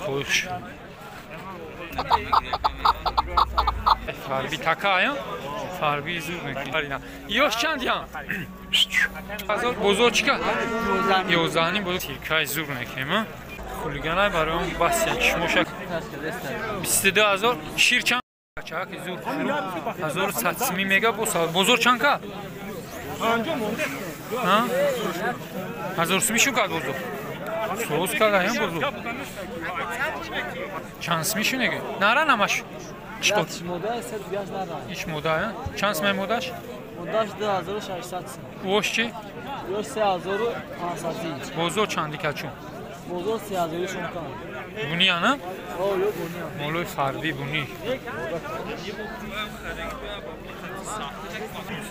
Такош. Фарби така, фарби зур мекунӣ. Ёш чанд ян? Ҳазор бозор чӣ кард? 11 ним бозор. Тиркай зур мекунем, хулиганай барои он бас як шумоша 22 ҳазор. Шир чанд? Чаки зур 1100 сими мега бозор чанд кард? 1000 сими шу кард бозор. Соз кард аян бозор. Чанд сими шу неги? Нара намаш. Чӣ? Иш мода, чанд сими модаш? Модаш 2600 сим. Ош чӣ? Ош 3500. Бозор чанди качу? Бозор 3000 шум кан. Буни ана? О, ё буни. Молои фарби буни.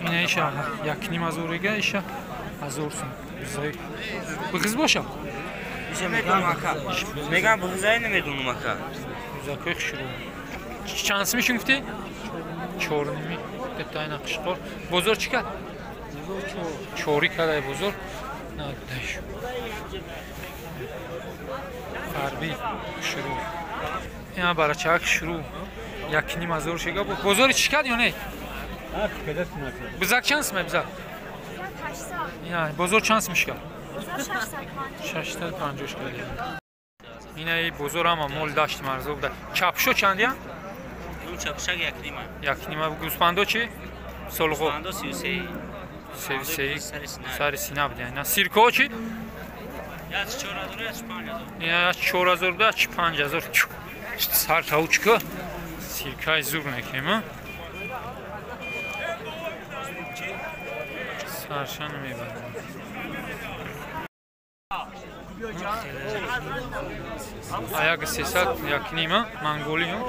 Ина иша 1.5 ҳазор эга, иша 1000 сум. Бигиз боша? Иша мегам ака. Мегам бигизай намедонам ака. Бизакой хушру. Чанд сими шун гуфтӣ? 4.5. Детайна қишқор. Бозор чӣ кард? Чори кардай бозор. На, дашу. Фарби шурӯъ. Ина барачаак шурӯъ. 1.5 ҳазор шега буд. Бозори чӣ кард ё не? Бизак чанд сима бизак? Ина бозор чанд сим шикар? 650 шикар. Ина и бозор ҳама мол дашти марзо буда. Чапшо чандия? Чапшак 1.5. 1.5. Гӯспандо чӣ? Солғо. Гӯспандо 33. 33. Сари сина буда. Ина сирко чӣ? 4000, 5000. Ина 4000 буда, 5000. Сар таучка. Сиркай зур мекунем, саршан мебарем. Аяк 300 1.5 монголиё.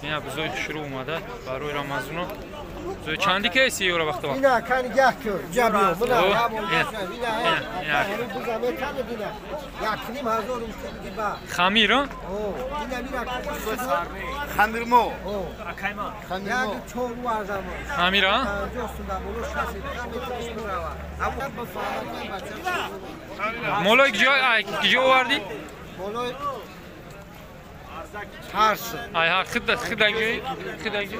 Ина бузои шурӯъ омада барои Рамазоно. Зои чанди кеси ёра вақто? Ина кани гях кӯр, ҷабиё, муна ина. Ина 1.5 ҳазор ба. Хамир, о? Ина мира хамирмо. Акайма. Хамирмо. Чор варзамо. Хамира? Молои киҷо овардӣ? Молои Ҳарс. Ай ҳа хида хидаги хидаги.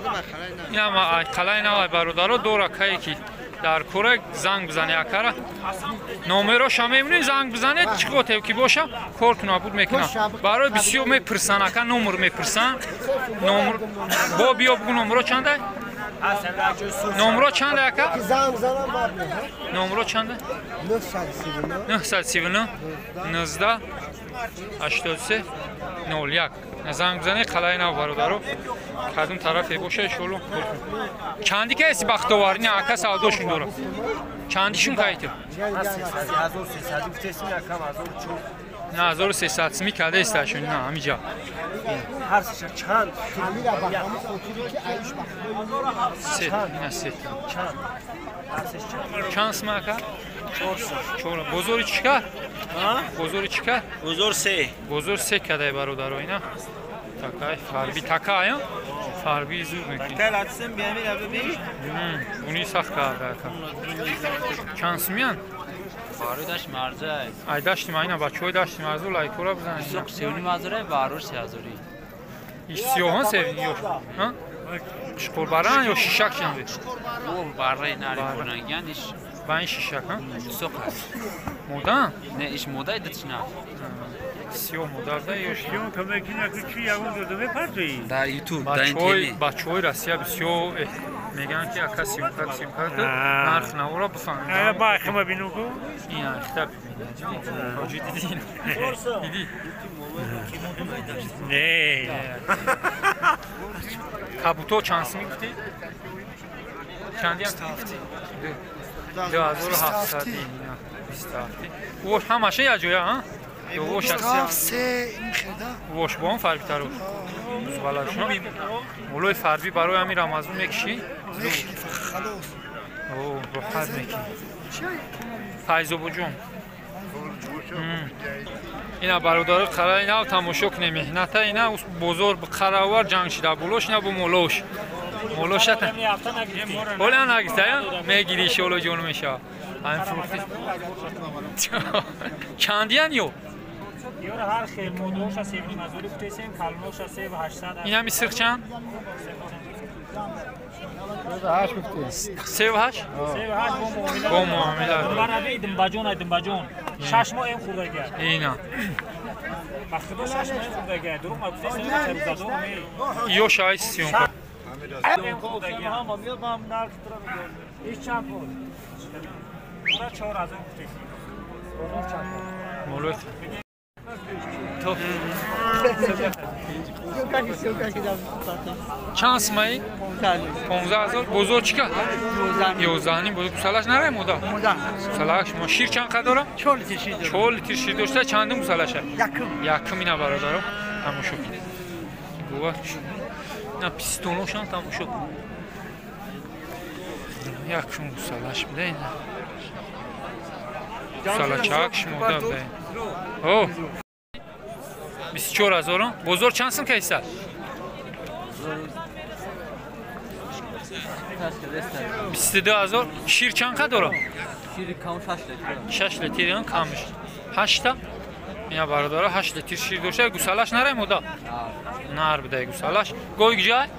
Ина ма ай қалай навай бародаро дора кае ки дар кора занг бизане акара. Номероша мемонӣ занг бизанед чӣ хотев ки боша кортун абуд мекунам. Барои бисёр мепурсан ака номер мепурсан. Номер бо биё бугу номеро чанда? Номеро чанда ака? Занг занам бад. Номеро чанда? 939 939 19 83 01. Занг бизане қалай нав бародаро. Кадом тарафе боша иншоалло. Чанди каси бахтовар не ака савдошун дора. Чандишун кайти? 1300 гуфтесим якам 1400. На 1300 сми каде исташун на ҳамиҷа. Ҳар сеша чанд? Се, ина се. Чанд? Ҳар сеш чанд? Чанд сма ака? 400. 4. Бозори чӣ кард? Бозори чӣ кард? Бозор се. Бозор се кадай бародаро ина. Такай фарби така, фарби зур мекунӣ. Такай латсем биамира бибин. Буни сахт карда ака. Чанд сумян? Барои дашти марза. Ай дашти ма ина бачаҳои дашти марзу лайкора бизанед. Суқ 3.5 ҳазор, барош 3 ҳазор. Иш сиёҳон се ё? Ҳа? Қушқурбаран ё шишак чанд? О, бараи нари бурангян иш. Ба ин шишак, ҳа? Суқ аст. Мода? Не, иш мода дитшна. Сиёҳ модарда ё сиёҳ камекина ки чи ягон ҷо мепартоӣ? Дар YouTube, дар интернет. Бачаҳои Россия бисёр мегӯянд ки ака сиёмка сиёмка нарх навора бифаҳмед. Ба хима бинум ку? Ин хита бибин. Ҳоҷи дидӣ? Дидӣ? Не. Кабуто чанд сум гуфтӣ? Чанди? 2700. 27. Ош ҳамаша як ҷоя, ҳа? Ош ош бо он фарбитаро. Бузғалашно. Молои фарбӣ барои ҳамин Рамазон мекишӣ? О, роҳат мекунӣ. Файзобоҷон. Ина бародаро қарай нав тамошо кунем меҳната ина бозор қаравар ҷанг шида болош ина бо молош. Молошата. Ола нагирифта, мегири иншоалло ҷон мешава. Ҳамин фурӯхти. Чандиян ё? Ёра ҳар хел модоша 7 ҳазори гуфтесем, калоноша 3800. Ин ҳами сирх чанд? 38? 38 бо муомила. Бараби димбаҷон ай димбаҷон. 6 моҳ эм хӯрдагия. Ина. Ба худо 6 моҳ эм хӯрдагия. Дурӯғ ма гуфтесем, чарузадор не. Ё шай сиёнка. Эм хӯрдагия. Иш чанд пул? Ура 4000 гуфтесем. Бозор чанд пул? Молот. То. Чанд сумаи? 15000. Бозор чӣ ка? 11 ним. Бозор гусалаш нарай мода? Гусалаш мо шир чанд қа дора? 4 литр шир дора. 4 литр шир дошта чандум гусалаша? Якум. Якум ина бародаро. Тамошо кунед. Гува. На пистоношам тамошо кун. Якум гусалаш буда ина. Гусалачак шумода буда. О! 24000. Бозор чанд сум кайса? 22000. Шир чанд қа дора? Шири кам 6 литр. 6 литр камш. 8 та? Ина бародаро 8 литр шир дошта. Гусалаш нарай мода? Нар буда гусалаш. Гой гиҷай?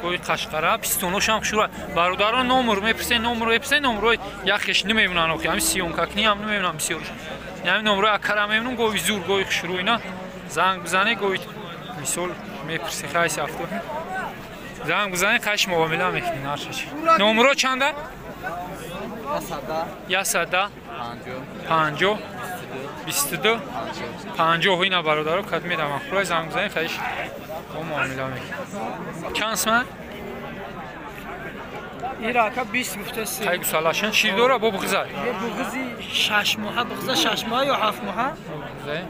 Гой қашқара. Пистоношам шура. Бародаро номер мепурсен, номер мепурсен, номерой яхеш намемонан охи. Ҳами сиёнкакни ҳам намемонам бисёрш. Ҳами номерой акара мемонам, гови зур, гови хушрӯ ина. Занг бизане, гови мисол мепурси хайси авто. Занг бизане, қаш муомила мекунӣ наршаш. Номеро чанда? 150 50 22 50. Ина бародаро кад медамам. Хулай занг бизане, қаш муомила мекунӣ. Чанд суман? Ирака 20 гуфтаси. Қай гусалашан шир дора бо буғза? Буғзи 6 моҳа, буғза 6 моҳа ё 7 моҳа? Буғза.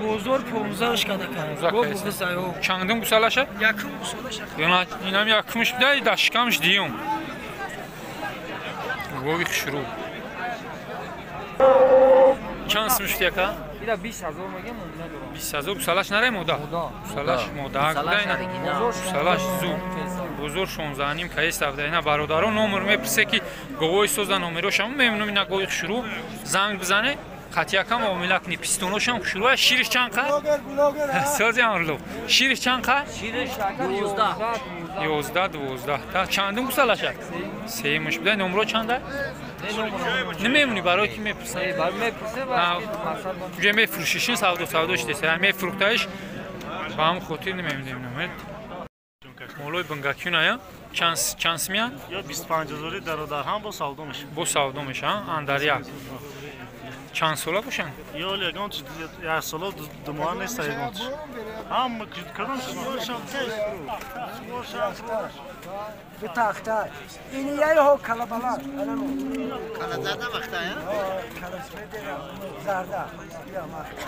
Бозор 15 када кар. Бо буғза ё. Чандум гусалаша? Якум гусалаша. Ина инам якумш дай дашкамш диюм. Гови хушрӯ. Чанд сум шуд яка? Ира 20000 мегем, муомила дорам. 20000 гусалаш нарай мода? Гусалаш мода. Гусалаш зур. Бозор 16 ним каест авда. Ина бародаро номер мепурсе ки говои соза номерошам мемонум ина гови хушрӯ занг бизане. Қатияка муомила кни. Пистоношам хушрӯ. Шириш чанд қа? Сози амрло. Шириш чанд қа? Шириш 12. 11 12. Та чандум гусалаша? Сеюмш буда. Номро чанда? Намемонӣ барои ки мепурсам? Уҷа мефурӯшишин савдо савдо шудеса. Мефурӯхтаиш ба ҳамон хотир намемонем номер. Молои бангакюн ая? Чанд сумия? Ё 25000 дародар ҳам бо савдо мешавад. Бо савдо мешавад, андар як. Чанд сола бошанд? Ё ягон як сола ду моҳ нест ягон. Ҳам кадом тахта. Ин яй ҳо калабала. Кала зарда махта я? Кала зарда. Я махта.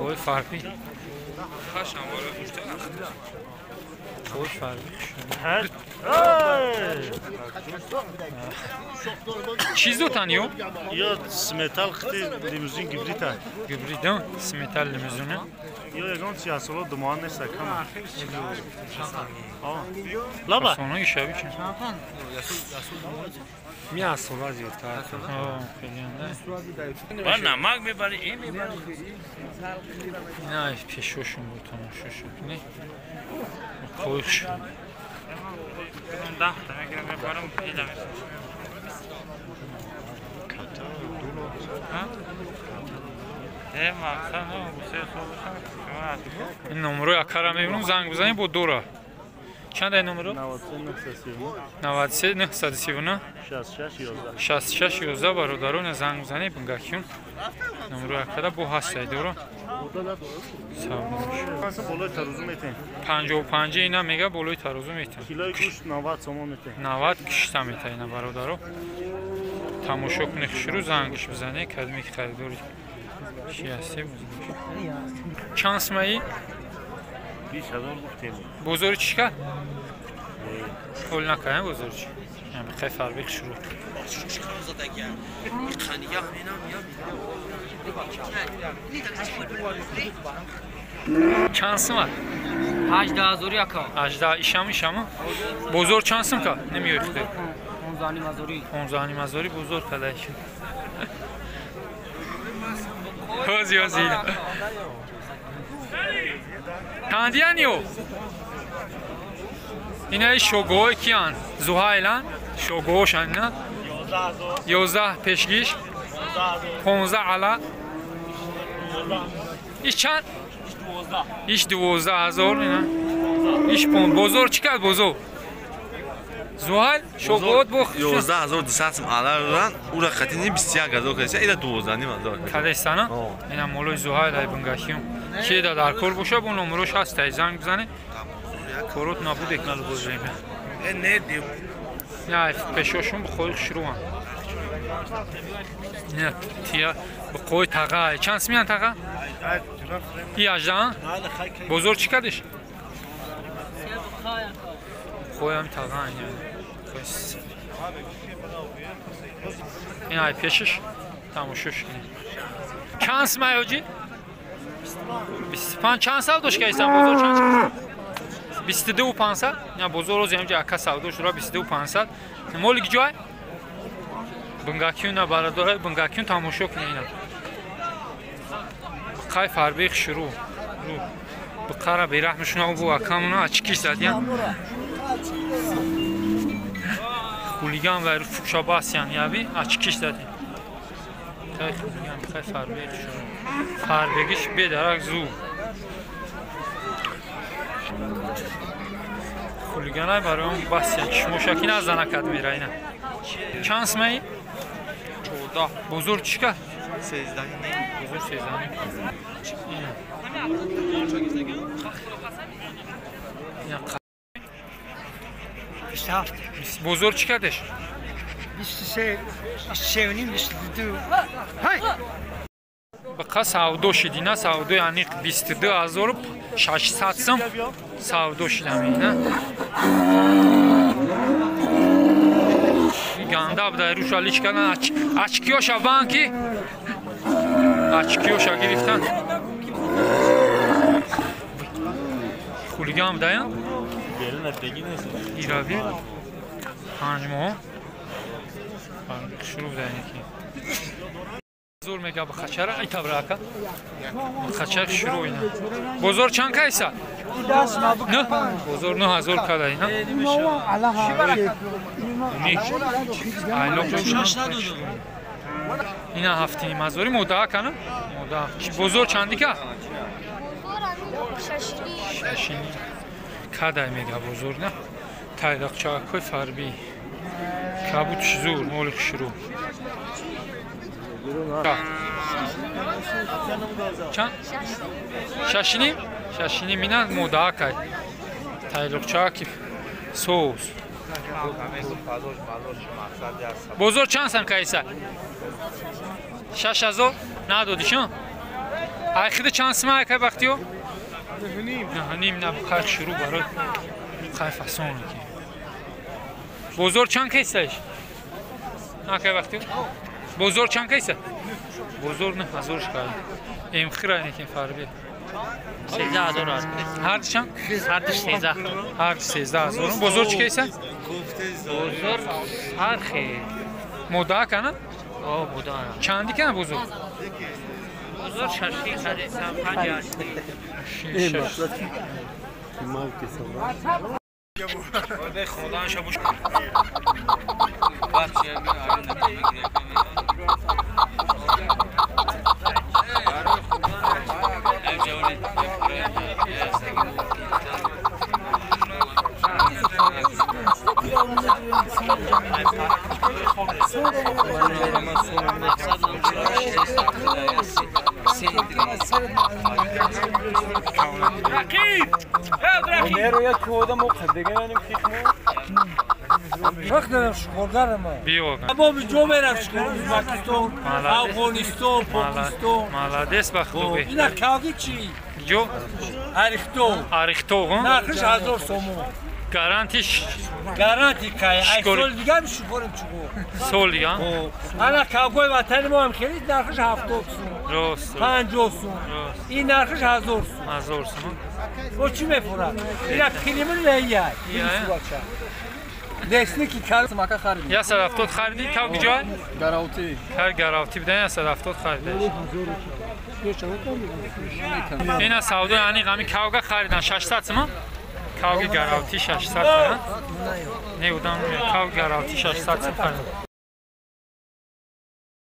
Ой фарқи. Ой фарқи. Чиз дотан ё? Ё сметал хти лимузин гибрита. Гибрид, сметал лимузин. Ё ягон чи асоло ду моҳ нест кам. Лаба. Соно ишави чи? Ми асола зиёдтар. Хеле не. Ба намак мебари, э мебари. Ина пешошун бу тамошо кунӣ. Қойш. Ин номерои акара мебинам, занг бизанед бо дора. Чанд ай номеро? 93 939 66 11. Бародарон занг бизанед бангакюн. Номерои акара бо ҳаст ай дора. Болои тарозу метем. 55 ина мега болои тарозу метем. Килои гӯшт 90 сомон метем. 90 кишта мета ина бародаро. Тамошо кунед хушрӯ зангш бизанед кадме ки харидори чӣ ҳастем. Чанд сумаи? 20000 гуфтем. Бозори чӣ кард? Ҳол накардем бозори чӣ? Хай фарбех шурӯъ. Чанд сум аст? 18000 яка. 18 ишам ишам. Бозор чанд сум ка? Намеёй худо. 15 ҳазорӣ. 15 ҳазорӣ бозор кадай шуд. Ҳози ҳози. Тандиянио. Инаи шогоҳои киян? Зуҳайлан? Шогоҳошан ина? 11 пешгиш, 15 ала. Иш чанд? Иш 12 ҳазор ина. Иш 15. Бозор чӣ кард бозор? Зуҳайл шогоҳот бо 11200 сом ала доданд, ура қатини 21 ҳазор кардеса, ира 12 ҳазор. Кардесана? Ина молои Зуҳайл ай бунгахиюм. Ки да дар кор боша, бо номерош ҳаст, ай занг бизане. Корот набуд экнал бозем. Не дев. Не, пешошун бихои хушрӯан. Не, тия бихои таға. Чанд симян таға? И аждан? Бозор чӣ кардиш? Хоям таға. Ин ай пешиш тамошош кунед. Чанд симай ҳоҷӣ? 25 чанд сал дошт кайсан бозор чанд? 22 500. Не бозор рози ҳамҷа ака савдо шура 22 500. Моли ҷой? Бунгакюн на барадора бунгакюн тамошо кунед ина. Қай фарбех шуру. Ру. Бқара бераҳмшуна бу акамуна ачкиш задиян. Хулиган ва фукшабасян яви ачкиш задиян. Қай хулиган қай фарбех шуру. Фарбегиш бедарак зу. Хулиганай барои он басян чишмошаки назанакад мера ина. Чанд симаи? 14. Бозор чӣ кард? 13. Бозор 13. Ина. Ина 27. Бозор чӣ кардеш? 23, 23 22. Ҳай! Бқа савдо шидина, савдои аниқ 22600 сом савдо шидам ина. Ганда буда руша лич кардан, ачкиёша банки, ачкиёша гирифтан. Хулиган будаян? Ирави 5 моҳ. Шурӯъ будаян ки. Зур мега бхачара ай табрака. Бхачар шурӯъ ина. Бозор чанд кайса? Не, бозор 9000 када ина. Ина ҳафтини мазори модаа кана? Модаа. Бозор чандика? Шашини. Кадай мега бозор на? Тайлақчакҳои фарбӣ. Кабутш зур, моли хушрӯ. Чанд? Шашиним? Шашиним ина модаа кай. Тайлоқчаки соус. Бозор чанд сам кайса? 6000 надодишон? Айхида чанд сима айкай бахтиё? 9.5 на қай шурӯъ барои қай фасон ки. Бозор чанд кайсаиш? Акай бахтиё? Бозор чанд кайса? Бозор 9000 шкай. Эмхира некин фарби. 13000 аст. Ҳар чанд? Ҳар 13. Ҳар 13000. Бозор чӣ кайса? Бозор ҳар хе. Модаа кана? О, модаа. Чанди кана бозор? Бозор 6 кадесам 5 6. Молодец, Бахтубе. Ина калги чи? Ҷо? Арихтов. Арихтов, нархиш 1000 сомон. Гарантиш? Гаранти кай. Ай сол дига мешукорим чуго. Сол дига? Ана калгои ватани мо ҳам хеле нархиш 70 сом. Рост. 50 сом. Ин нархиш 1000 сом. 1000 сом. Бо чӣ мефурад? Ина килимин леяй. Лесники кар мака харидем. 170 харидӣ? Кав куҷой? Гаравти. Кар гаравти бидан 170 харидаш. Ина савдои ани ғами кавга харидан 600 сомон. Кавги гаравти 600 сомон. Не удам кавги гаравти 600 сомон харидан.